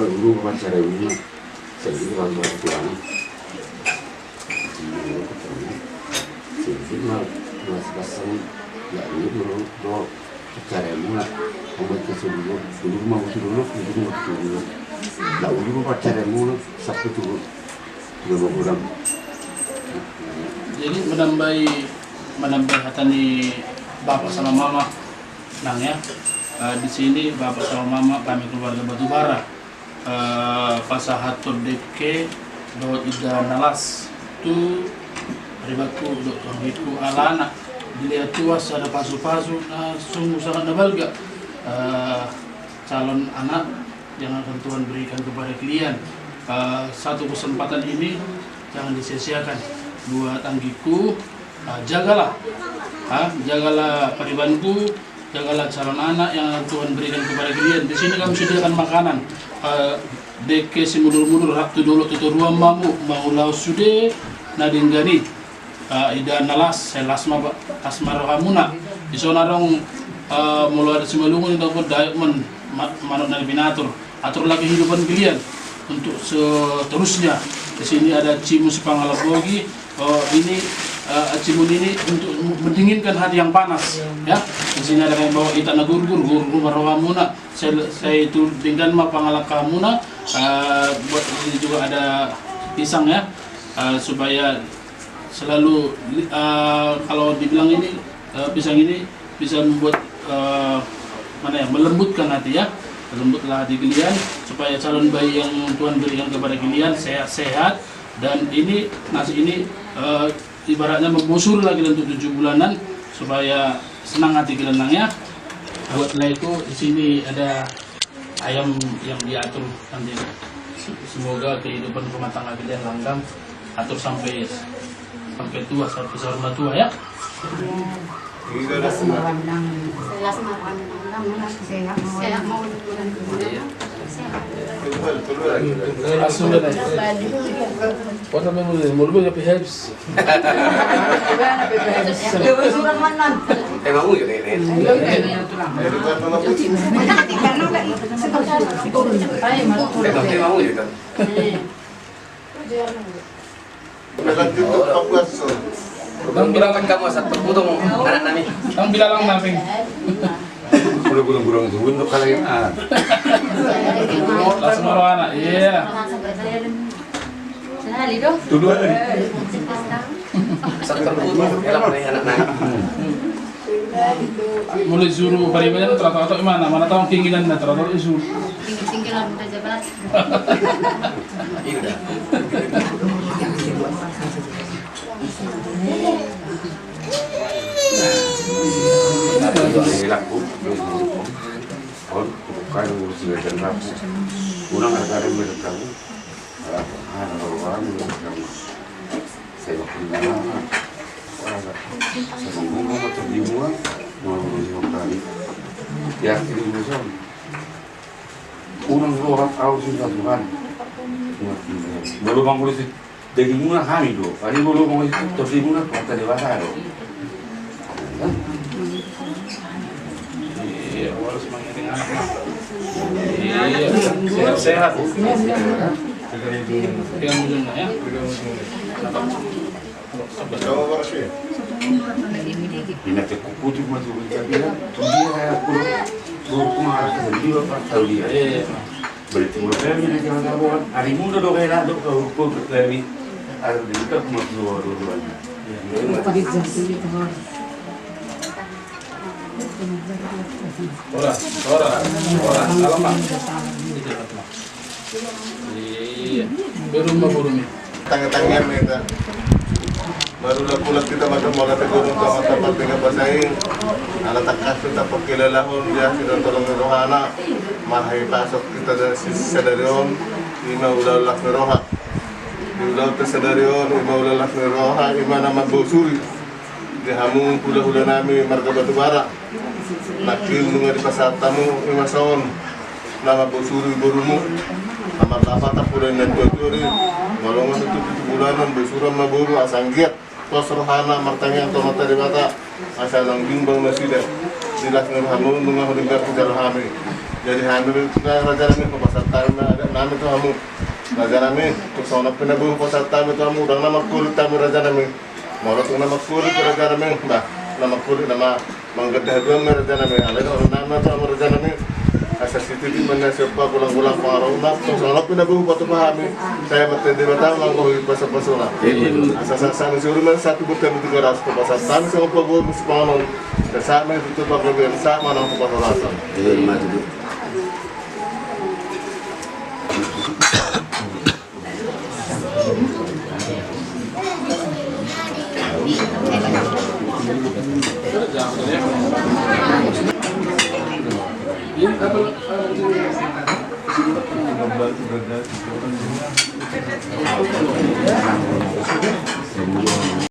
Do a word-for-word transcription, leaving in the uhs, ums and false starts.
Ulu ma parsaremuna. Sendiri bang bang tuan. Sendiri ma mas basang. Ya ini dulu do parsaremuna. Pembuat kesungguh dulu mau dulu dulu mau dulu. Lah ulu ma parsaremuna satu dulu. Dulu mau kurang. Jadi menambahi menambahi hata ni bapak sama mama. Nang ya, eh, di sini bapak sama mama kami keluarga Batubara, eh, pasahathon dengke dohot indahan na las tu paribanku dohot tu anggingku alana dilehon Tuhan sada pasupasu na sungguh sangat na balga, eh, calon anak yang akan Tuhan berikan kepada kalian. Eh, satu kesempatan ini jangan disia-siakan buat anggingku. Ah, jagalah, ah, jagalah paribanku, jagalah calon anak yang Tuhan berikan kepada kalian. Di sini kami sediakan makanan, ah, dengke simudurmudur, rap tu dolok tu toruan ma hamu, mangulahon sude na denggan i. Ah, indahan na las, sai las ma, las ma rohamuna. Dison adong, ah, molo ada simalungun i tongkon daion ma, manuk na pinatur. Atur lagi kehidupan kalian untuk seterusnya. Di sini ada Cimun Sipangalan Bogi. Oh, ini, eh, Cimun ini untuk mendinginkan hati yang panas, ya. Di sini ada kayak bawa itak na gurgur, gurgur ma rohamuna. Saya, saya itu denggan ma pangalangkahanmuna. Eh, buat ini juga ada pisang, ya. Eh, supaya selalu, eh, kalau dibilang ini, eh, pisang ini bisa membuat, eh, mana ya, melembutkan hati ya, melembutlah hati kalian, supaya calon bayi yang Tuhan berikan kepada kalian sehat-sehat, dan ini, nasi ini, eh, ibaratnya membusur lagi untuk tujuh bulanan, supaya senang hati kalian nang ya. Buat lae ku, di sini ada ayam yang diatur nanti. Semoga kehidupan rumah tangga kalian langgam, atur sampai sampai tua, sampai saur matua ya. Sehat semua orang. Sehat semua orang. Sehat mau. Sehat mau. Sehat. Asu na. Kota memang mau lebih tapi habis. Emang udah ini. Emang udah. Nang bilang kamu satu potong anak nami. Nang bilang nami. Udah gurung-gurung itu untuk kalian. Langsung orang anak, iya. Tuduh hari. Satpam Putu, elak nih anak-anak. Mulai suruh paribadan, ternyata mana, mana tahu keinginan, nah, ternyata suruh. Tinggi-tinggi lah, muda jabat. Indah. Elak, Bu. Kon, bukan ngurus dan rapi. Kurang ada yang bertamu. Unang roha au sisa Tuhan. Bolo mangurus dagingmuna hami do. Ari bolo mangurus tondimuna Tuhan Debata do. Iya, harus mengiring anak. Iya, sehat-sehat. Pegang ujungnya, ya. Pegang ujungnya. Ina te kukutu ma tu dia, tu dia ya kulo. Kulo kuma dia pas tahu dia. Iya, iya. Berarti mau kami nanti ada buat. Hari muda dong kayak dok kau kau kami. Ada di dekat mau dua dua dua. Ora, ora, ora, alamak. Iya. Borum ma borum i. Tangiang-tangiang ma hita. Marulak-ulak hita ma tu mata godung, tu mata partingga pasaing. Ala tangkas hita pangkilalahon dia, hita tolong rohana. Marhite pasok hita da sadari on. Ima ulaon las ni roha. Di ulaonta sadari on, ima ulaon las ni roha, ima na mambosuri. Di hamu hulahula nami marga Batubara. Nangkin nunga dipasahat hamu ima songon na mambosuri borumu. Amar lapatan pula inna tuatua i. Molo nga tutu pitu bulanan bosuran ma boru asa anggiat pos rohana martangiang tu Amanta Debata asa naung bimbang nasida. Di las ni rohamu nunga hudenggan hujalo hami. Jadi hami do tu na raja nami, hupasahat hami ma adat nami tu hamu raja nami. Tung songon on pe na boi hupasahat hami tu hamu, ndang na mangkulit hami raja nami. Molo tung na mangkulit raja nami, bah, na mangkulit nama manggadah duam ma raja nami. Alai dohonon nami ma tu hamu raja nami, asa sititi ma na siompa, golang-golang pangarahutna. Tung songon on pe na boi hupatupa hami, sai ma Tuhan Debata ma anggo hupasu-pasuna. Asa sahat-sahat ni solu ma sahat tu bontean, tu tigaras, hupasahat hami songon paguhut ni sipanganon. Asa sahat ma hita tu panggabean, sahat ma nang tu parhorasan.